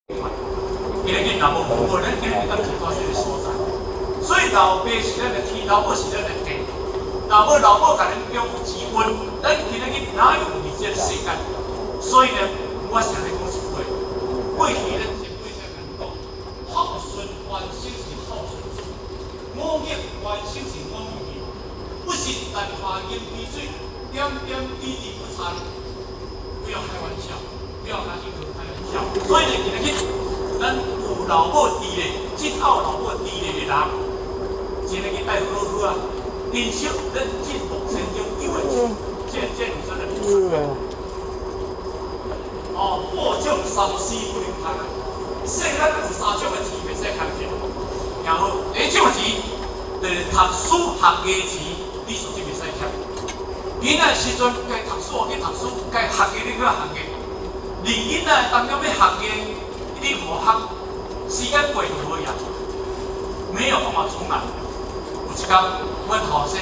今日若無無咱今日當一個這个所在，所以老爸是咱的天，老母是咱的地，老母老母共咱養育之恩，咱今日哪有佇這个世間？所以呢，我常咧講一句話，過去咱前輩才共講，孝順還生是孝順子，五岳還生是五岳，不是曇花淹滴水，點點滴滴不差。不要開玩笑，不要拿這個開玩笑。所以呢，今日咱有老母佇咧，這套老母佇咧的人，真個去愛好好啊，珍惜咱進步成長，因為這是啥物？哦，播種三思不能貪啊！世間有三種的錢袂使貪錢，然後第一種錢就是讀書學藝錢，你絕對袂使欠。囡仔時陣該讀書去讀書，該學藝你去學藝。你囡仔當中欲學藝，你無學，時間過就無去啊，沒有辦法重來。有一工，阮後生。